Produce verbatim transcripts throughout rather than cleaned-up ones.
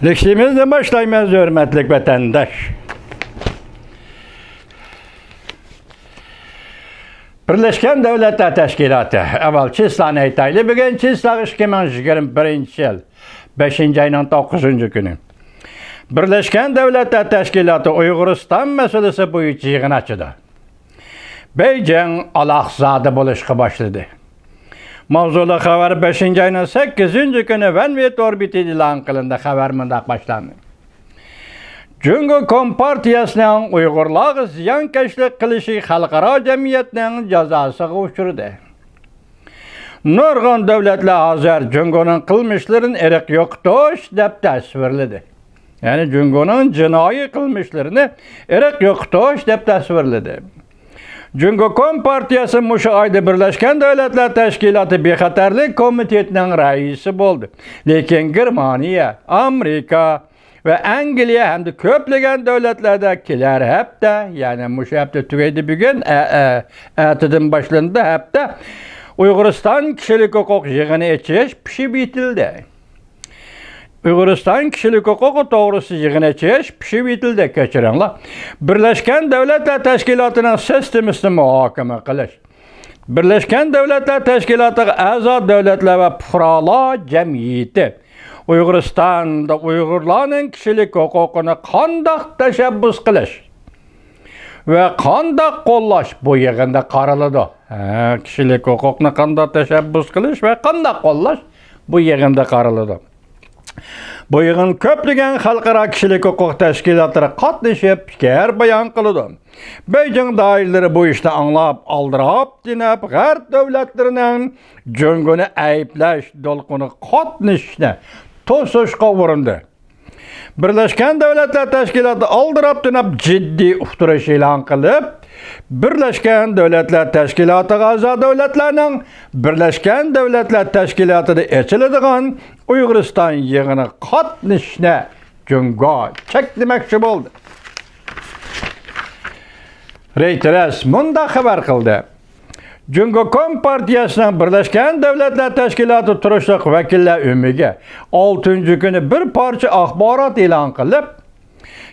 لېكسىيىمىزنى باشلايمىز، ھۆرمەتلىك ۋەتەنداش. بىرلەشكەن دۆلەتلەر تەشكىلاتى، ئەۋۋەل چىسلانى ئېيتايلى، بۈگۈن چىسلا ئىككى مىڭ يىگىرمە بىرىنچى يىل، بەشىنچى ئاينىڭ توققۇزىنچى كۈنى. بىرلەشكەن دۆلەتلەر تەشكىلاتى ئۇيغۇرىستان مەسىلىسى بويىچە يىغىن ئاچىدۇ. بېيجىڭ ئالاقزادە بولۇشقا باشلىدى. ماۋزۇلۇق خەۋەر بەشىنچى ئاينىڭ سەككىزىنچى كۈنى ۋەنۋې تور بېتىدە ئېلان قىلىندى. خەۋەر مۇنداق باشلاندى. جۇڭگو كومپارتىيەسىنىڭ ئۇيغۇرلارغا زىيانكەشلىك قىلىشى خەلقئارا جەمئىيەتنىڭ جازاسىغا ئۇچرىدى. نۇرغۇن دۆلەتلەر ھازىر جۇڭگونىڭ قىلمىشلىرىنى ئىرق يوقىتىش دەپ تەسۋىرلىدى. يەنى جۇڭگونىڭ جىنايى قىلمىشلىرىنى ئىرق يوقىتىش دەپ تەسۋىرلىدى. جۇڭگو كومپارتىيەسى مۇشۇ ئايدا بىرلەشكەن دۆلەتلەر تەشكىلاتى بىخەتەرلىك كومىتېتىنىڭ رەئىسى بولدى. لېكىن گېرمانىيە، ئامېرىكا ۋە ئەنگلىيە ھەمدە كۆپلىگەن دۆلەتلەردە كېلەر ھەپتە، يەنى مۇشۇ ھەپتە تۈگەيدۇ بۈگۈن، ئە-، ئە-، ئەتىدىن باشلىنىدۇ ھەپتە، ئۇيغۇرىستان كىشىلىك ھوقۇق يىغىنى ئېچىش پىشىپ يېتىلدى. ئۇيغۇرىستان كىشىلىك ھوقۇقى توغرىسىدا يىغىن ئېچىش پىشىۋېتىلدى، كەچۈرۈڭلار. بىرلەشكەن دۆلەتلەر تەشكىلاتىنىڭ سىستېمىسىنى مۇھاكىمە قىلىش. بىرلەشكەن دۆلەتلەر تەشكىلاتىغا ئەزا دۆلەتلەر ۋە پۇقرالار جەمئىيىتى ئۇيغۇرىستاندا ئۇيغۇرلارنىڭ كىشىلىك ھوقۇقىنى قانداق تەشەببۇس قىلىش ۋە قانداق قوللاش بۇ يىغىندا قارىلىدۇ. ھە، كىشىلىك ھوقۇقنى قانداق تەشەببۇس قىلىش ۋە قانداق قوللاش بۇ يىغىندا قارىلىدۇ. بۇ يىغىن كۆپلىگەن خەلقئارا كىشىلىك ھوقۇق تەشكىلاتلىرى قاتنىشىپ پىكىر بايان قىلىدۇ. بېيجىڭ دائىرىلىرى بۇ ئىشنى ئاڭلاپ، ئالدىراپ تىنىپ، غەرب دۆلەتلىرىنىڭ جۇڭگونى ئەيىبلەش دولقۇنىغا قاتنىشىشنى توسۇشقا ئۇرۇندى. بىرلەشكەن دۆلەتلەر تەشكىلاتى ئالدىراپ تىنىپ جىددىي ئۇقتۇرۇش ئېلان قىلىپ، بىرلەشكەن دۆلەتلەر تەشكىلاتىغا ئەزا دۆلەتلەرنىڭ بىرلەشكەن دۆلەتلەر تەشكىلاتىدا ئېچىلىدىغان ئۇيغۇرىستان يىغىنىغا قاتنىشىشنى جۇڭگو چەكلىمەكچى بولدى. رېيتېرس مۇنداق خەۋەر قىلدى. جۇڭگو كومپارتىيەسىنىڭ بىرلەشكەن دۆلەتلەر تەشكىلاتى تۇرۇشلۇق ۋەكىللەر ئۆمىكى ئالتىنچى كۈنى بىر پارچە ئاخبارات ئېلان قىلىپ،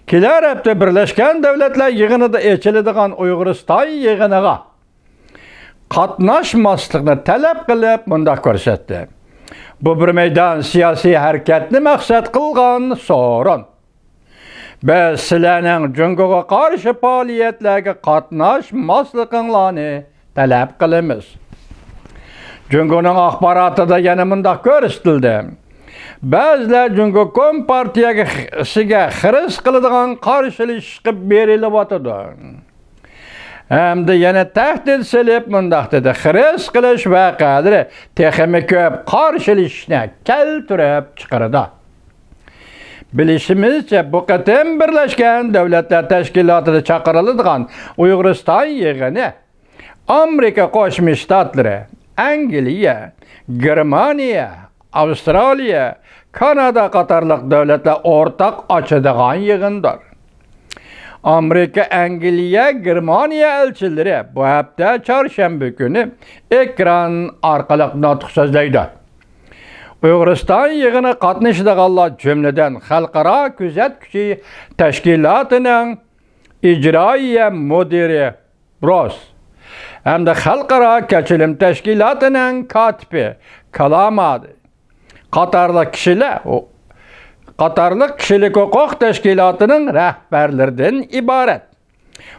كېلەر ھەپتە بىرلەشكەن دۆلەتلەر يىغىنىدا ئېچىلىدىغان ئۇيغۇرىستان يىغىنىغا قاتناشماسلىقنى تەلەپ قىلىپ مۇنداق كۆرسەتتى. بۇ بىر مەيدان سىياسىي ھەرىكەتنى مەقسەت قىلغان سورۇن. بىز سىلەرنىڭ جۇڭگوغا قارشى پائالىيەتلەرگە قاتناشماسلىقىڭلارنى تەلەپ قىلىمىز. جۇڭگونىڭ ئاخباراتىدا يەنە مۇنداق كۆرسىتىلدى. بەزىلەر جۇڭگو كومپارتىيەسىگە خىرىس قىلىدىغان قارشىلىشىشقا بېرىلىۋاتىدۇ. ھەمدە يەنە تەھدىت سېلىپ مۇنداق دېدى، خىرىس قىلىش ۋەقەلىرى تېخىمۇ كۆپ قارشىلىشىشنى كەلتۈرۈپ چىقىرىدۇ. بىلىشىمىزچە، بۇ قېتىم بىرلەشكەن دۆلەتلەر تەشكىلاتىدا چاقىرىلىدىغان ئۇيغۇرىستان يىغىنى ئامېرىكا قوشما شتاتلىرى، ئەنگلىيە، گېرمانىيە، ئاۋسترالىيە، كانادا قاتارلىق دۆلەتلەر ئورتاق ئاچىدىغان يىغىندۇر. ئامېرىكا، ئەنگلىيە، گېرمانىيە ئەلچىلىرى بۇ ھەپتە چارشەنبە كۈنى ئېكران ئارقىلىق نۇتۇق سۆزلەيدۇ. ئۇيغۇرىستان يىغىنىغا قاتنىشىدىغانلار، جۈملىدىن، خەلقئارا كۆزەتكۈچى تەشكىلاتىنىڭ ئىجرائىيە مۇدىرى بروس ھەمدە خەلقئارا كەچۈرۈم تەشكىلاتىنىڭ كاتىپى كالامادى قاتارلىق كىشىلەر، قاتارلىق كىشىلىك ھوقۇق تەشكىلاتىنىڭ رەھبەرلىرىدىن ئىبارەت.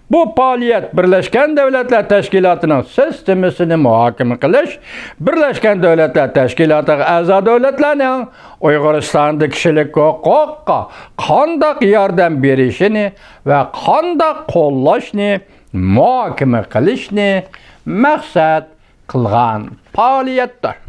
بۇ پائالىيەت بىرلەشكەن دۆلەتلەر تەشكىلاتىنىڭ سىستېمىسىنى مۇھاكىمە قىلىش، بىرلەشكەن دۆلەتلەر تەشكىلاتىغا ئەزا دۆلەتلەرنىڭ ئۇيغۇرىستاندا كىشىلىك ھوقۇققا قانداق ياردەم بېرىشىنى ۋە قانداق قوللاشنى مۇھاكىمە قىلىشنى مەقسەت قىلغان پائالىيەتتۇر.